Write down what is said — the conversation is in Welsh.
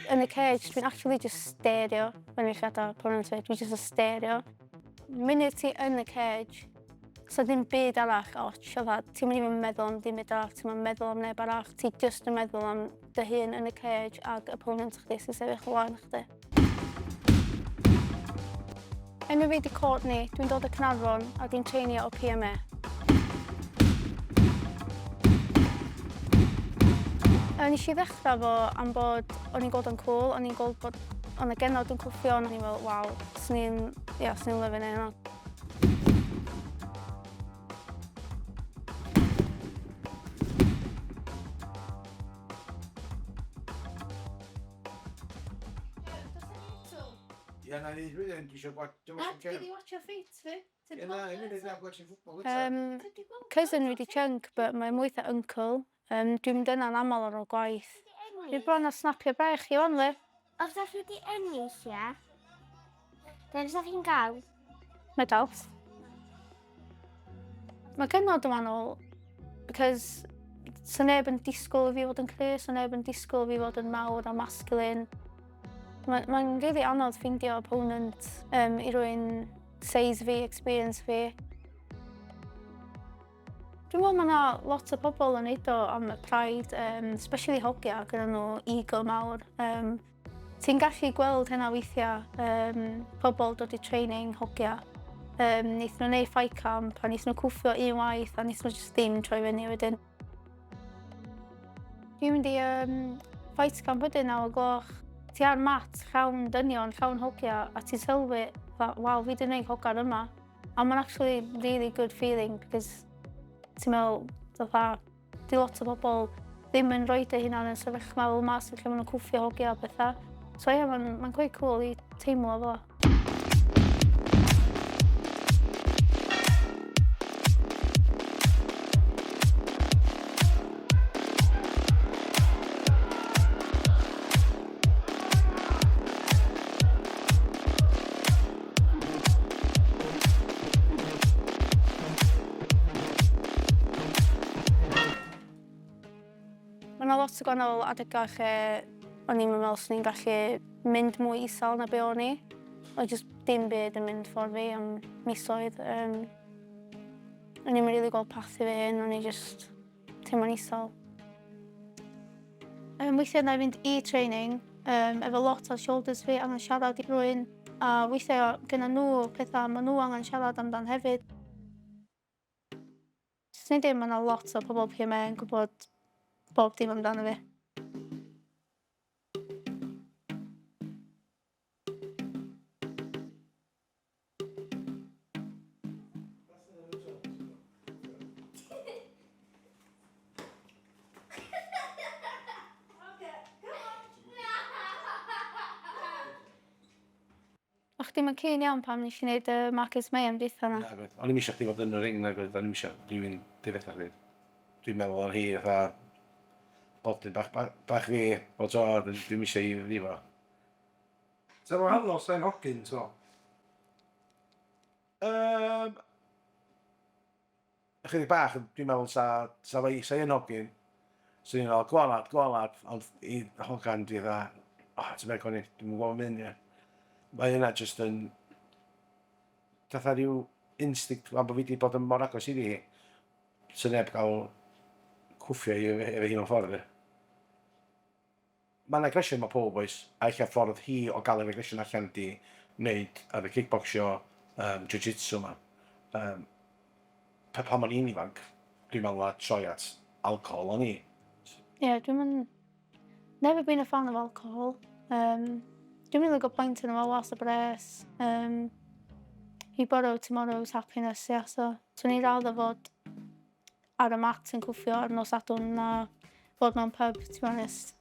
Yn y cage, dwi'n actually just stario yn y llada opponent fi. Dwi'n just yn stario. Munud ti yn y cage, so ddim byd arall ots. Fatha, ti'n mynd i meddwl am dim byd arall, ti'n mynd meddwl am neb arall. Ti just yn meddwl am dy hun yn y cage ag opponent chdi sy'n sefyll o flaen chdi. Enw fi 'di Courtney, dwi'n dod o Caernarfon a dwi'n treinio o PMA. Yy nes i ddechrau fo am bod o'n i'n gweld o'n cŵl, o'n i'n gweld bod o'n y genod yn cwffio, o'n i'n meddwl, waw, swn i'n, ia, swn i'n lyfio neud hwnna. Ie, na i dweud, dwi eisiau gwach... Na, ti di watcha ffeit fi. Ie, na, i'n mynd i gwatchio ffwbol eto. Cousin fi di Chunk, but mae'n mwy fatha uncle. Dwi'n mynd yna'n aml ar ôl gwaith. Dwi bron a snapio braich i wan, li. Os ydych chi wedi ennill, ie? Be fysa chi'n gael? Medals. Mae genod yn wahanol, because sa neb yn disgwyl i fi fod yn cry, sa neb yn disgwyl i fi fod yn mawr a masculine. Mae'n ma really anodd ffeindio opponent i rwy'n size fi, experience fi. Dwi'n meddwl mae yna lot o pobl yn neud o am y pride, especially hogia, gyda nhw ego mawr. Ti'n gallu gweld hynna weithiau, pobl dod i training hogia. Wnaethon nhw wneud fight camp a wnaethon nhw cwffio un waith a wnaethon nhw jyst ddim troi fyny wedyn. Dwi'n mynd i fight camp wedyn 9 o gloch. Ti ar mat llawn dynion, llawn hogia a ti'n sylwi, waw, fi 'di wneud hogan yma. A mae'n actually really good feeling because ti'n meddwl, fatha, Di lot o bobl ddim yn rhoi eu hunan yn sefyllfa fel yma, sy'n lle maen nhw'n cwffio hogia a pethau. So ie, yeah, mae'n ma quite cool i teimlo fel. Mae yna lot o gwahanol adegau lle o'n i'n meddwl swn i'n gallu mynd mwy isel na be o'n i. Oedd jyst dim byd yn mynd ffordd fi am misoedd. O'n i'n rili gweld path i fi hyn, o'n i jyst teimlo'n isel. Weithiau na i fynd i training efo lot ar shoulders fi, angen siarad i rwy'n, a weithiau gyda nhw pethau maen nhw angen siarad amdan hefyd. Swn i'n dweud mae yna lot o pobl PMA yn gwybod bob dim amdano fi. O' chdi'm yn keen iawn pan nesh i neud y Marcus Mayhem dwytha 'na? Nag oedd. O'n i'm isio chdi fod yn y ring nag oedd, o'n i'm isio rhywun difetha chdi. Dwi'n meddwl o'n hi fatha blodyn bach bach fi bob tro a dwi'm isio hi frifo. Ti'n wahanol sa'n hogyn, ti'n meddwl? Yym, ychydig bach, dwi'n meddwl sa, sa fo sa i'n hogyn, swn i'n meddwl, go on lad, go on lad, ond i hogan dwi fatha, oh, ti'n meddwl, Connie, dwi'm yn gwybod mynd, ie. Mae hynna jyst yn, fatha rhyw instinct, am bod fi wedi bod yn mor agos iddi hi, sy'n neb gael cwffio i efo hi mewn ffordd, ie. Mae 'na aggression ma' powb oes, a ella ffordd hi o gael yr aggression allan ydi wneud ar y kickboxio, jiu-jitsu 'ma. Yym, pan o'n i'n ifanc, dwi'n meddwl na troi at alcohol o'n i. Ie, dwi'm yn... Never been a fan of alcohol. Dwi'm rili gwybod point ynddo fo, waste o bres. You borrow tomorrow's happiness, ia, so 'swn i'n rather fod ar y mat yn cwffio ar nos Sadwrn na fod mewn pub, to be honest.